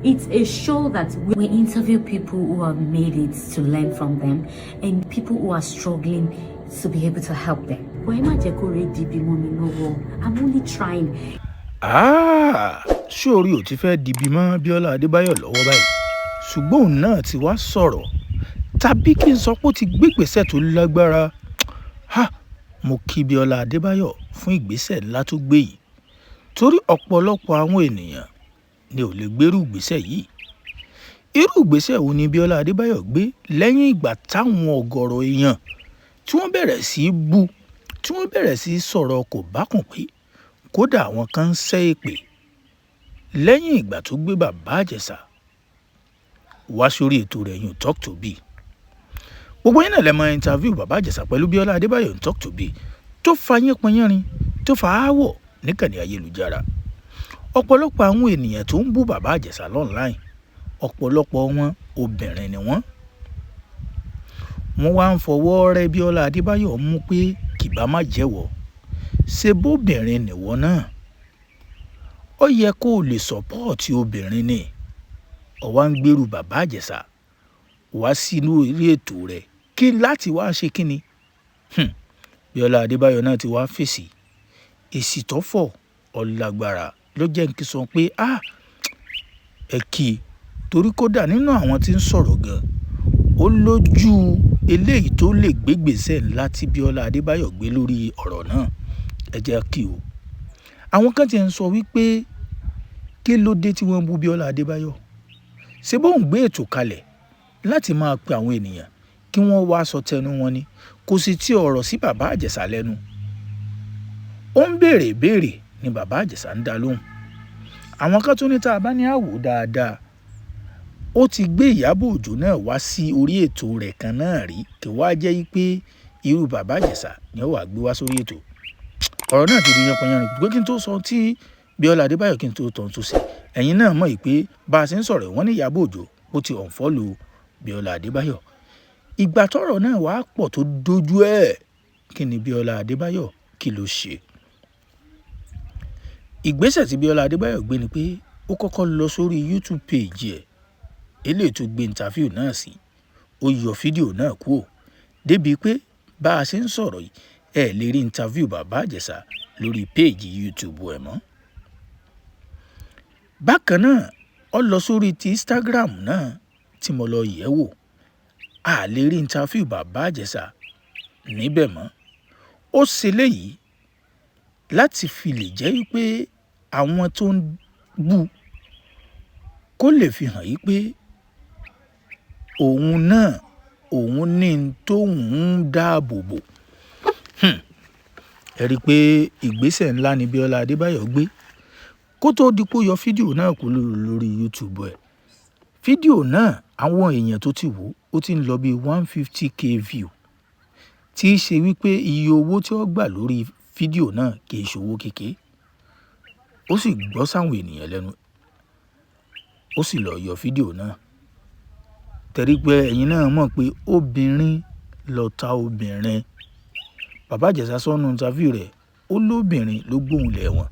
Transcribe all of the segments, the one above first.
It's a show that we interview people who have made it to learn from them and people who are struggling to be able to help them. But ẹ má jẹ́ kó rí dibi mọ́ mi lọ́wọ́. I'm only trying. Ah, ṣé orí ò ti fẹ́ dibi mọ́ Bíọ́lá Adébáyọ̀ lọ́wọ́ báyìí? Ṣùgbọ́n òun náà ti wá sọ̀rọ̀, tàbí kí n sọ pé ó ti gbégbèsè tó lágbára. Ha! Mo kí Bíọ́lá Adébáyọ̀ fún ìgbésẹ̀ ńlá tó gbé yìí, torí ọ̀pọ̀lọpọ̀ àwọn ènìyàn ni ò lè gbérú ìgbésẹ̀ yìí. Irú ìgbésẹ̀ wo ni Bíọ́lá Adébáyọ̀ gbé lẹ́yìn ìgbà táwọn ọ̀gọ̀rọ̀ èèyàn tí wọ́n bẹ̀rẹ̀ sí í bú, tí wọ́n bẹ̀rẹ̀ sí í sọ̀rọ̀ kò bákùngbé, kódà àwọn kan ń ṣẹ́ èpè lẹ́yìn ìgbà tó gbé Bàbá Ìjẹ̀ṣà wá sórí ètò rẹ̀ yùn Talk to B? Gbogbo yín náà lẹ mọ interview Bàbá Ìjẹ̀ṣà pẹ̀lú Bíọ́lá Adébáyọ̀ ní Talk to B tó fa yánpọnyánrin, tó fa aáwọ̀ níkànnì ayélujára. Ọ̀pọ̀lọpọ̀ àwọn ènìyàn tó ń bú Bàbá Ìjẹ̀ṣà online, ọ̀pọ̀lọpọ̀ wọn obìnrin ni wọ́n. Wọ́n wá ń fọwọ́ rẹ́ Bíọ́lá Adébáyọ̀ mú pé kì bá má jẹ́wọ́, ṣe bóbìnrin nìwọ náà, ó yẹ kó o lè support obìnrin ni. Ó wá ń gbèrú Bàbá Ìjẹ̀ṣà wá sínú orí ètò rẹ̀ kí láti wá ṣe kínni. Bíọ́lá Adébáyọ̀ náà ti wá fèsì. Èsì tó fọ̀ ọ̀làgbára ló jẹ́ kí n sọ pé ah, ẹ kí i, torí kódà nínú àwọn tí ń sọ̀rọ̀ gan, ó lójú eléyìí tó lè gbégbèsè ńlá tí Bíọ́lá Adébáyọ̀ gbé lórí ọ̀rọ̀ náà. Ẹ jẹ́ kí o. Àwọn kan ti ń sọ wípé kí ló dé tí wọ́n ń bú Bíọ́lá Adébáyọ̀? Ṣé bóun gbé ètò kalẹ̀ láti máa pe àwọn ènìyàn kí wọ́n wá sọ tẹnu wọn ni? Kò sì tí ọ̀rọ̀ sí Bàbá Ìjẹ̀ṣà lẹ́nu. Ó ń béèrè ìbéèrè ni Bàbá Ìjẹ̀ṣà ń dá lóhùn. Àwọn kan tún ní tá a bá ní àwò dáadáa, ó ti gbé Ìyábọ̀ Òjó náà wá sí orí ètò rẹ̀ kan náà rí, kí wá jẹ́ pé irú Bàbá Ìjẹ̀ṣà ni ó wà gbé wá sórí ètò. Ọ̀rọ̀ náà ti di yánpọnyánrin. Pé kí n tó sọ tí Bíọ́lá Adébáyọ̀, kí n tó tọ̀ tó ṣe, ẹ̀yin náà mọ̀ pé bá a ṣe ń sọ̀rọ̀, wọ́n ní Ìyábọ̀ Òjó ó ti unfollow Bíọ́lá Adébáyọ̀. Ìgbà tọ́rọ̀ náà wá pọ̀ tó dojú ẹ̀, kí ni Bíọ́lá Adébáyọ̀, kí ló ṣe? Ìgbésẹ̀ tí Bíọ́lá Adébáyọ̀ gbé ni pé ó kọ́kọ́ lọ sórí YouTube page ẹ̀ eléyìí tó gbé interview náà sí, ó yọ fídíò náà kúrò, débi pé bá a ṣe ń sọ̀rọ̀ yìí, ẹ lè rí interview Bàbá Ìjẹ̀ṣà lórí page YouTube ẹ̀ mọ́. Bákan náà, ó lọ sórí ti Instagram náà tí mo lọ yẹ̀ wò, a lè rí interview Bàbá Ìjẹ̀ṣà níbẹ̀ mọ́. Ó ṣe léyìí láti fi lè jẹ́ wípé àwọn tó ń bú kó lè fi hàn yí pé òun náà òun ní tóun ń dáàbò bò. Ẹ rí i pé ìgbésẹ̀ ńlá ni Bíọ́lá Adébáyọ̀ gbé kó tó di pé ó yọ fídíò náà kúrò lórí YouTube ẹ̀. Fídíò náà, àwọn èèyàn tó ti wò ó ti ń lọ bí 150K view, tí í ṣe wípé iye owó tí ó gbà lórí fídíò náà kì í ṣe owó kékeré. Ó sì gbọ́ sáwọn ènìyàn lẹ́nu, ó sì lọ yọ fídíò náà. Tẹ̀rí pé ẹ̀yin náà mọ̀ pé obìnrin lọ̀tá obìnrin. Bàbá Ìjẹ̀ṣà sọ nínú interview rẹ̀, ó lóbìnrin ló gbóhùn lẹ̀ wọ̀n.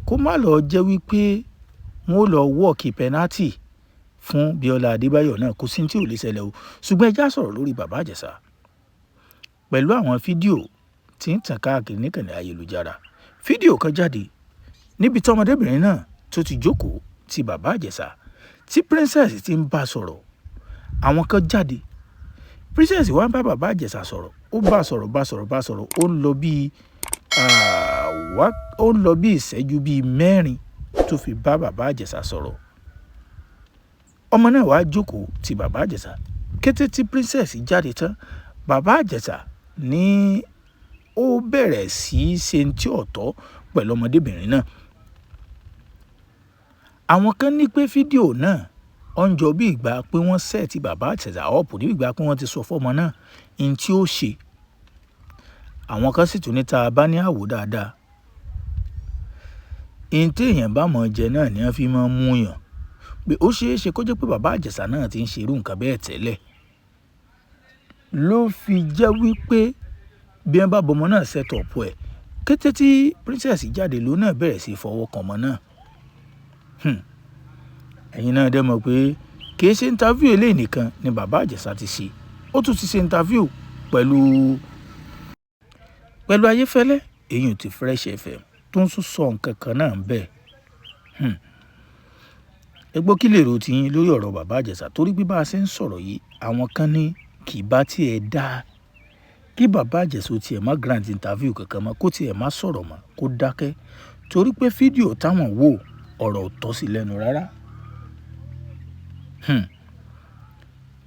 Kó má lọ jẹ́ wípé wọ́n ó lọ work penalty fún Bíọ́lá Adébáyọ̀ náà, kò sí tí ò lè ṣẹlẹ̀ o. Ṣùgbọ́n ẹ já sọ̀rọ̀ lórí Bàbá Ìjẹ̀ṣà pẹ̀lú àwọn fídíò tí ń tàn káàkiri níkànnì ayélujára. Fídíò kan jáde níbi tí ọmọdébìnrin náà tó ti jókòó ti Bàbá Ìjẹ̀ṣà, tí Princess ti ń bá sọ̀rọ̀. Àwọn kan jáde, Princess wá ń bá Bàbá Ìjẹ̀ṣà sọ̀rọ̀, ó bá sọ̀rọ̀, bá sọ̀rọ̀, bá sọ̀rọ̀, ó ń lọ bí ìṣẹ́jú bí 4 tó fi bá Bàbá Ìjẹ̀ṣà sọ̀rọ̀. Ọmọ náà wá jókòó ti Bàbá Ìjẹ̀ṣà. Kété tí Princess jáde tán, Bàbá Ìjẹ̀ṣà ní ó bẹ̀rẹ̀ sí í ṣe tí ọ̀tọ̀ pẹ̀lú ọmọdébìnrin náà. Àwọn kan ní pé fídíò náà ó ń jọ bí ìgbà pé wọ́n set Bàbá Ìjẹ̀ṣà up, ní ìgbà pé wọ́n ti sọ fọ́mọ náà ní tí ó ṣe. Àwọn kan sì tún ní tá a bá ní àwò dáadáa, ihun tí èèyàn bá mọ̀ jẹ náà ni wọ́n fi máa ń mú yàn, pé ó ṣeé ṣe kó jẹ́ pé Bàbá Ìjẹ̀ṣà náà ti ń ṣe irú nǹkan bẹ́ẹ̀ tẹ́lẹ̀, ló fi jẹ́ wípé bí wọ́n bá bọmọ náà set up ẹ̀. Kété tí Princess jáde, ló náà bẹ̀rẹ̀ sí í fọwọ́ kan ọmọ náà. Ẹ̀yin náà dẹ̀ mọ̀ pé kì í ṣe interview eléyìí nìkan ni Bàbá Ìjẹ̀ṣà ti ṣe. Ó tún ti ṣe interview pẹ̀lú Ayéfẹ́lẹ́, èyí ti Fresh FM, tó ń tún sọ nǹkan kan náà bẹ́ẹ̀. Ẹ gbọ́, kí lèrò tiyín lórí ọ̀rọ̀ Bàbá Ìjẹ̀ṣà? Torí pé bá a ṣe ń sọ̀rọ̀ yìí, àwọn kan ní kì bá tiẹ̀ dáa kí Bàbá Ìjẹ̀ṣà ó tiẹ̀ má grant interview kankan mọ́, kó tiẹ̀ má sọ̀rọ̀ mọ́, kó dákẹ́, torí pé fídíò táwọn wò, ọ̀rọ̀ ò tọ́ sí lẹ́nu rárá.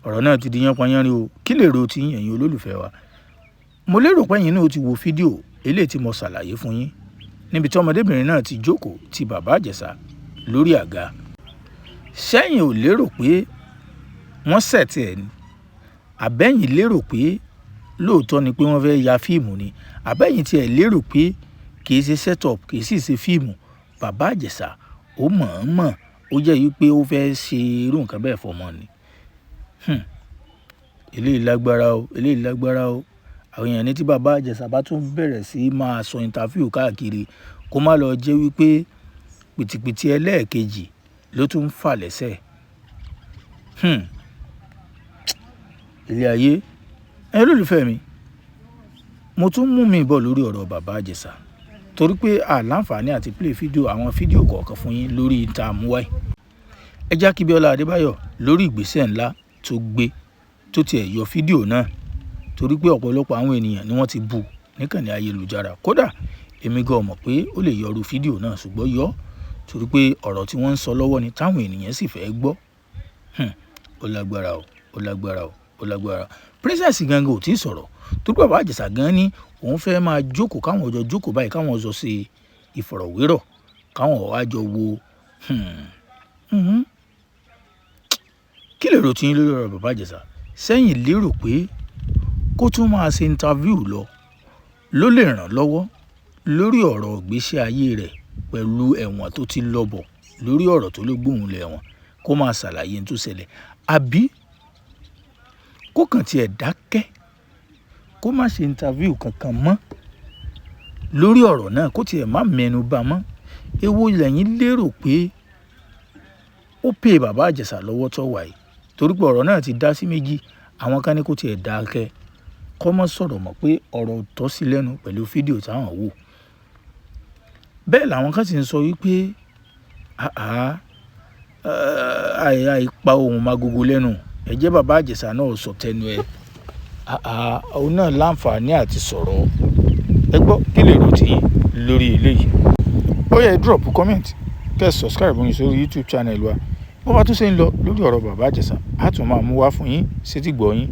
Ọ̀rọ̀ náà ti di yánpọnyánrin o. Kí lèrò tiyín, ẹ̀yin olólùfẹ́ wa? Mo lérò pé ẹ̀yin náà ti wo fídíò eléyìí tí mo ṣàlàyé fún yín, níbi tí ọmọdébìnrin náà ti jókòó ti Bàbá Ìjẹ̀ṣà lórí àga. Ṣẹ́yìn ò lérò pé wọ́n set ẹ̀ ni? Àbẹ́yìn lérò pé lóòótọ́ ni pé wọ́n fẹ́ ya fíìmù ni? Àbẹ́yìn tiẹ̀ lérò pé kì í ṣe set up, kì í sì ṣe fíìmù? Bàbá Ìjẹ̀ṣà ó mọ̀ọ́mọ̀, ó jẹ́ wípé ó fẹ́ ṣe irú nǹkan bẹ́ẹ̀ fọmọ ni. Eléyìí lágbára o, eléyìí lágbára o. Àwọn èèyàn ní tí Bàbá Ìjẹ̀ṣà bá tún bẹ̀rẹ̀ sí máa sọ interview káàkiri, kó má lọ jẹ́ wípé pìtìpìtì ẹlẹ́ẹ̀kejì ló tún ń fà lẹ́sẹ̀. Ilé ayé. Ẹ̀yin olólùfẹ́ mi, mo tún mú mi bọ̀ lórí ọ̀rọ̀ Bàbá Ìjẹ̀ṣà, torí pé a láǹfààní àti play fídíò, àwọn fídíò kọ̀ọ̀kan fún yín lórí ìta àmúwáì. Ẹ já kí Bíọ́lá Adébáyọ̀ lórí ìgbésẹ̀ ńlá tó gbé, tó tiẹ̀ yọ fídíò náà, torí pé ọ̀pọ̀lọpọ̀ àwọn ènìyàn ni wọ́n ti bú níkànnì ayélujára. Kódà èmi gan mọ̀ pé ó lè yọrù fídíò náà, ṣùgbọ́n yọ, torí pé ọ̀rọ̀ tí wọ́n ń sọ lọ́wọ́ ni táwọn ènìyàn sì fẹ́ gbọ́. Ó lágbára o, ó lágbára o, ó lágbára. Princess gangan ò tí ì sọ̀rọ̀, torí Bàbá Ìjẹ̀ṣà gan ní òun fẹ́ máa jókòó, káwọn ọjọ́ jókòó báyìí, káwọn ọjọ́ ṣe ìfọ̀rọ̀wérọ̀, káwọn wá jọ wo. Kí lèrò tí yín lórí ọ̀rọ̀ Bàbá Ìjẹ̀ṣà? Sẹ́yìn lérò pé kó tún máa ṣe interview lọ ló lè ràn lọ́wọ́ lórí ọ̀rọ̀ ìgbésí ayé rẹ̀ pẹ̀lú ẹ̀wọ̀n tó ti lọ bọ̀, lórí ọ̀rọ̀ tó ló gbóhùn lẹ̀ ẹ̀wọ̀n, kó máa ṣàlàyé ohun tó ṣẹlẹ̀, àbí kó kàn tiẹ̀ dákẹ́, kó má ṣe interview kankan mọ́ lórí ọ̀rọ̀ náà, kó tiẹ̀ má mẹ́nu bà mọ́? Èwo lẹ́yìn lérò pé ó pè Bàbá Ìjẹ̀ṣà lọ́wọ́ tó wà yìí? Torí pé ọ̀rọ̀ náà ti dá sí méjì. Àwọn kan ní kó tiẹ̀ dákẹ́, kó má sọ̀rọ̀ mọ́, pé ọ̀rọ̀ ò tọ́ sí lẹ́nu pẹ̀lú fídíò táwọn wò. Bẹ́ẹ̀ làwọn kan sì ń sọ wípé àá àìpa ohùn magogo lẹ́nu, ẹ jẹ́ Bàbá Ìjẹ̀ṣà náà sọ tẹnu ẹ̀, àá òun náà láǹfààní àti sọ̀rọ̀. Ẹ gbọ́, kí lèrò tiyín lórí eléyìí? Ó yẹ drop comment, kẹ́ ẹ subscribe yín sórí YouTube channel wa. Bó bá tún ṣe ń lọ lórí ọ̀rọ̀ Bàbá Ìjẹ̀ṣà, á tún máa mú wá fún yín sétí gbọ́ yín.